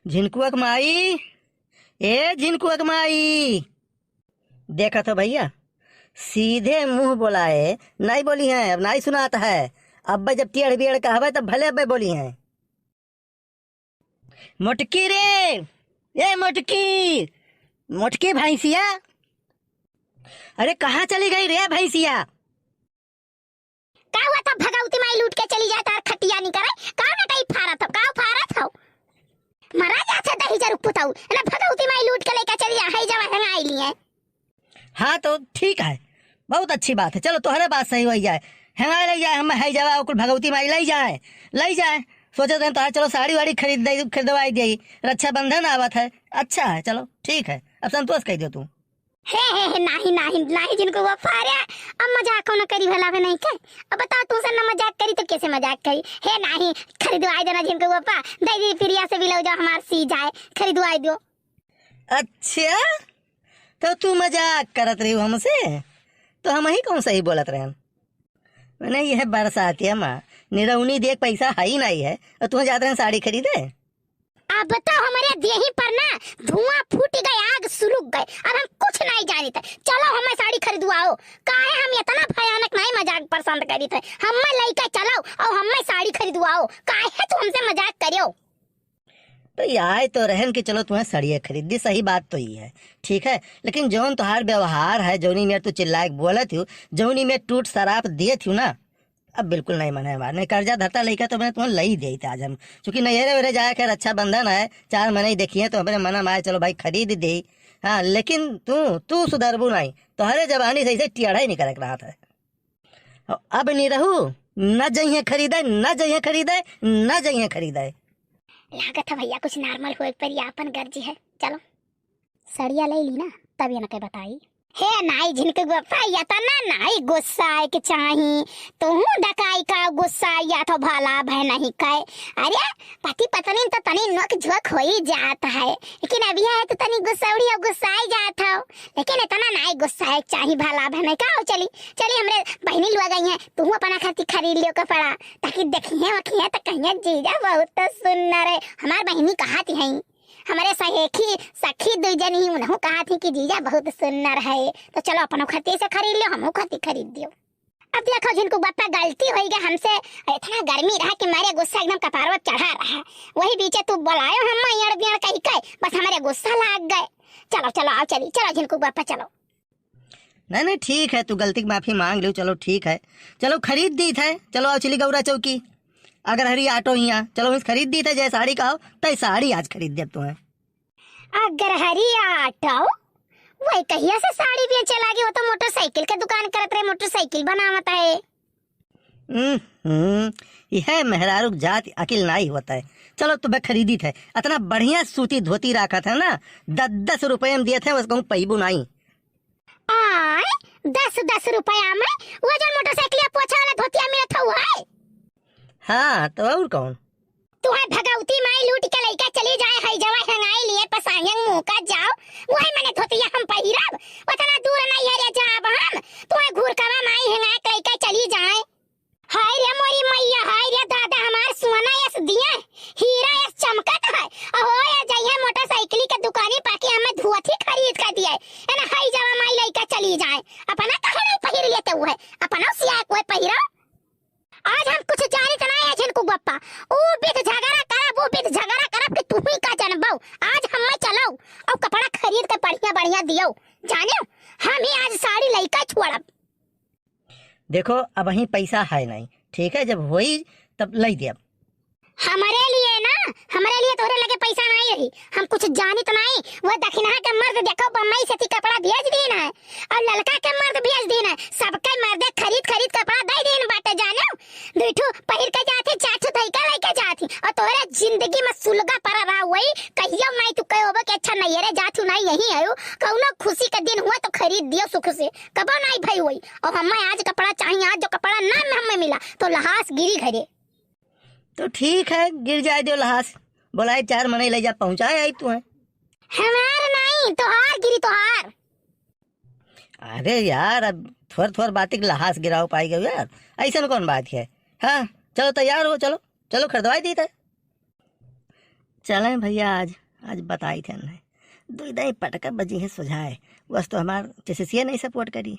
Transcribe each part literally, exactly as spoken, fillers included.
झिनकुआ क माई, ए झिनकुआ क माई, देखत हो भइया, सीधे मुँह बोलाए नाहीं बोली हैं, अब नाहीं सुनात है। अब्बे जब टेढ़ बेढ़ कहबे तब भले अब्बे बोली हैं। मोटकी रे, ए मोटकी, मोटकी भैंसिया, अरे कहाँ चली गई रे भैंसिया? का हुआ था, भगवती माई लूट के चली जाए तार खटिया नहीं करे? का नटई फारत हो, का फारत हो? मरा जात है दही जरुक पुताऊ, ना भगवती माई लूट के लेके चली जा, है जवा हेंगाई लिए। हाँ तो ठीक है, बहुत अच्छी बात है, चलो तोहरे बात सही होइ जाए, हेंगाई ले जाए, हम है जवा कुल भगवती माई ले जाए, ले जाए। सोचे थे तोहरे चलो साड़ी वाड़ी खरीद दे, खरीदवाई दे, रक्षाबंधन आवत है, अच्छा है, चलो ठीक है, अब संतोष कह दो तू। हे, हे, हे, नाहीं, नाहीं, नाहीं, झिनकू बापा, अरे, अब मजाक कौन करी भला बे नहीं के? अब बताओ, तुमसे न मजाक करी तो कैसे मजाक करी? हे, नाहीं, खरीदवाई देना झिनकू बापा, दे दी प्रिया से ब्लाउज हमार सी जाए, खरीदवाई दो। अच्छा, तो तू मजाक करत रही हमसे? तो हम ही कौन सही बोलत रहन? मैंने यह बरसातिया माँ, निरौनी देख पैसा है ही नहीं है, और तू जात रहन साड़ी खरीदे? अब तो हमरे देही पर ना धुआं फूट गए, आग सुलुक गए। अब हम कुछ नाहीं जानित है। चलो हमें साड़ी खरीदवाओ। काहे हम इतना भयानक नाहीं मजाक पसंद करित है। हमें लइके चलो और हमें साड़ी खरीदवाओ। काहे तू हमसे मजाक करियो? तो यार तो रहन कि चलो तुम्हें सड़िया खरीद दी, सही बात तो ही है, ठीक है, लेकिन जौन तोहार व्यवहार है, जौनी में तू चिल्लाए के बोलत हो, जौनी में टूट शराब दिए थी ना, अब बिल्कुल नहीं मन है हमार, नहीं कर्जा धरता लइका तो मैं तुम्हें लई देइत आज हम, चूँकि नैहरे वैहरे जाए के रक्षाबंधन है, चार महीने ही देखिए तो हमारे मन में आए चलो भाई खरीद दे। हाँ, लेकिन तू, तू सुधरबू नहीं, तोहरे जवानी से ऐसे टेढ़ा ही निकल रहा था। अब नहीं रहू, न जइहे खरीदे, न जइहे खरीदे, न जइहे खरीदे। लागत है भइया कुछ normal होए पर आपन गर्जी है। चलो। सड़िया ले ली ना, तब ये न के बताई। हे नाई झिनकू बापा, इतना नाई गुस्साए के चाही। तुहू डकाई का गुस्सा या तो भला भय नहीं कहे। अरे, पति पत्नी तो तनी नोक झोंक हो ही जात है, लेकिन अभी है तो तनी गुस्सौड़ी और गुस्साई जात हो। लेकिन इतना नाई गुस्साए के चाही भला भय नहीं का। चली, चली हमरे बहिनी लोग आई हैं, तुहू अपना खातिर खरीद लियो कपड़ा, ताकि देखिए वखिए तो कहिए जीजा बहुत तो सुंदर है। हमार बहिनी कहा थी हैं, हमरे सहेखी, सखी दुई जनी, उनहू कहा थी कि जीजा बहुत सुंदर है, तो चलो अपनो खातिर से खरीद लियो, हमहू खातिर खरीद दियो। अब देखो झिनकू बापा गलती होई गए हमसे, इतना गर्मी रहा कि मारे गुस्सा एकदम कपार पर चढ़ा रहा, वही बीचे तू बुलायो हम एड़ बियड़ कही के, बस हमारे गुस्सा लाग गए। चलो, चलो, आओ चली, चलो झिनकू बापा चलो। नहीं, नहीं, ठीक है, तू गलती की माफी मांग लियो, चलो ठीक है, चलो खरीद दीत है, चलो आओ चली गौरा चौकी, अग्रहरी ऑटो हियाँ, चलो वहीं से खरीद दीत है, जय साड़ी का हो, तय साड़ी आज खरीद देब तुम्हें। अग्रहरी ऑटो? वही कहिया से साड़ी बेचे लागे, वो तो मोटरसाइकिल के दुकान करत रहे, मोटरसाइकिल बनावत है। हम्म, हम्म, यह मेहरारू के जात अकिल नाई होत है। चलो तुम्हें खरीदीत है, इतना बढ़िया सूती धोती राखत है ना, दस दस रुपये में दियत है, बस कहूँ पैबू नाई। आय, दस दस रुपया में वो जो मोटरसाइकिल पोछे वाला धोतिया मिलत हौ है? हाँ, तो और कौन? तुम्हें भगवती माई लूट के लइका चली जाए, है जवा हेंगाई लिए पसायंग मुँह का जाओ, वही मने धोतिया हम पहिरब, उतना दूर नहीं है रे जाब हम, तुम्हें घूर कवा माई हेंगा के लइका चली जाए। हाय रे मोरी मैया, हाय रे दादा, हमार सोना यस दिए, हीरा यस चमकत है। अहो, ये जइहे मोटरसाइकिल के दुकानी पाके हमें धोती खरीद के दिए। एना हाय जवा माई लइका चली जाए। अपना कहे नहीं पहिर लेते हुए, अपना सिया कोई पहिरो। आज हम कुछ जानित नहीं है झिनकू बप्पा। ओ बिद झगड़ा करब, ओ बिद झगड़ा करब कि तू ही का जनबौ। आज हमें चलो और कपड़ा खरीद के बढ़िया बढ़िया दियो। जाने, हम ही आज साड़ी लइका छोड़ब। देखो, अबहीं पैसा है नहीं, ठीक है, जब होई तब लई देब। हमरे लिए ना, हमरे लिए तोहरे लगे पैसा नहीं रही, हम कुछ जानित नहीं। वो दखिनहा के मर्द देखो, बम्बई से ती कपड़ा भेज दीन है, और ललका के मर्द भेज दीन है, सबके मर्दे खरीद खरीद कपड़ा दे दीन बाटे, जाने। दुई ठो पहिर के जात ही, चार ठो धई के लेके जात ही, और तोहरे जिंदगी में सुलगा पड़ा रहा वही, कहियो नहीं तू कहो कि अच्छा नहीं रे, जात हूँ नहीं, यहीं आयो, कौनो खुशी का दिन हुआ तो खरीद दियो सुख से, कबो नहीं भाई वही। और हमें आज कपड़ा चाहिए, आज जो कपड़ा ना हमें मिला तो लहास गिरी घरे। तो ठीक है, गिर जाए दो लहास, बोलाए चार मने ले जा पहुँचाए आई तू है। हमार नहीं, तोहार गिरी तोहार। अरे यार, अब थोर थोर बात के लहास गिराओ पाई गयो यार, ऐसा कौन बात है? हाँ, चलो तैयार हो, चलो, चलो खरीदवाई दी थे। चलें भइया, आज, आज बताई थे नहीं। दुई दाई पटका बजी है सुझाए। बस तो हमार चेसिसिया नहीं सपोर्ट करी।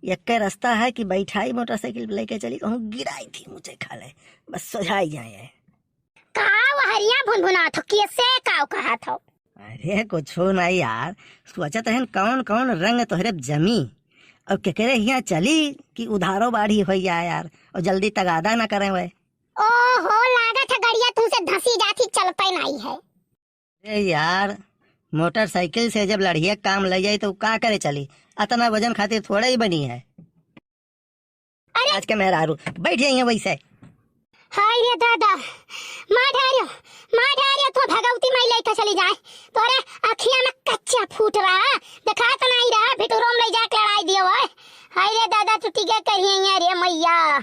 यक्के रास्ता है कि बैठाई मोटरसाइकिल पे लेके चली, कहूँ गिराई थी मुझे खा ले, बस सुझाई जाए। का वहरिया भुनभुनात हो, कैसे काव कहत हो? अरे कुछो नहीं यार, सोचत हन कौन कौन रंग तोहरे जमी और केकरे हियाँ चली कि उधारो बाढ़ी हो जाए यार, और जल्दी तगादा ना करें वह। ओहो, लागत है गड़िया तुमसे धसी जाती, चलते नहीं है। अरे यार, मोटरसाइकिल से जब लड़िया काम ले जाई तो का करे चली? अतना वजन खातिर थोड़ा ही बनी है। अरे! आज के मेहरारू बैठ जाइए वैसे। हाय रे दादा, मार डारियो, मार डारियो, तो भगवती माई लेके चली जाए। तोरे अखिया में कच्चा फूट रहा, दिखात नहीं रहा, भिटुरो में ले जाके लड़ाई दियो है। हाय रे दादा, टूटी के करिए रे मैया।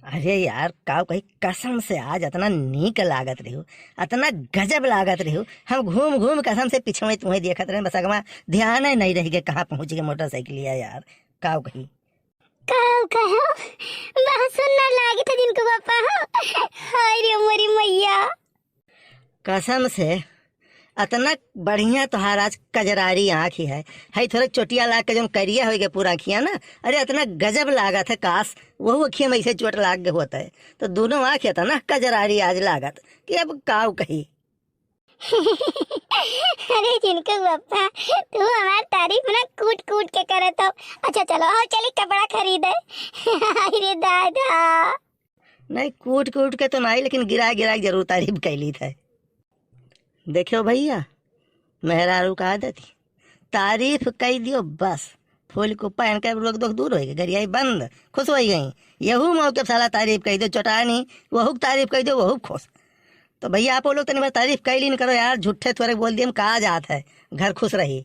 अरे यार, काव कही, कसम से आज अतना नीक लागत रह्यो, अतना गजब लागत रह्यो। हम घूम घूम कसम से पीछे में तुम्हें देखत रहे, बस अगवा ध्यान ही नहीं रह गए कहाँ पहुँच गए मोटरसाइकिलिया यार। काव कही। काव कहो, बहुत सुंदर लागित है जिनको बापा हो। हाय रे मोरी मैया। कसम से अतना बढ़िया तोहार आज कजरारी आँखी है। है थोड़े चोटिया लाग के जौन करिया होइगे पूरा आँखिया ना, अरे अतना गजब लागत है। काश वहू अँखिया में ऐसे चोट लाग गए होत है तो दोनों आँख अतना कजरारी आज लागत कि अब काव कही। अरे जिनको बापा, तू हमार तारीफ ना कूट कूट के करत हो। अच्छा चलो, आओ चली कपड़ा खरीदे। अरे दादा। नहीं, कूट कूट के तो नहीं, लेकिन गिरा गिरा के जरूर तारीफ कैली थे। देखियो भइया, मेहरारू का आदत ही, तारीफ कई दियो बस, फूल को पहन के रोक दोख दूर होइगे, गरियाई बंद, खुश होई गई। यहू मौके पे साला तारीफ कई दियो, चोटानी, वहू के तारीफ कई दियो, वहू खुश। तो भइया आप लोग तनी बार तारीफ कैली न करो यार, झूठे थोड़े बोल दिए हम, का जात है, घर खुश रही।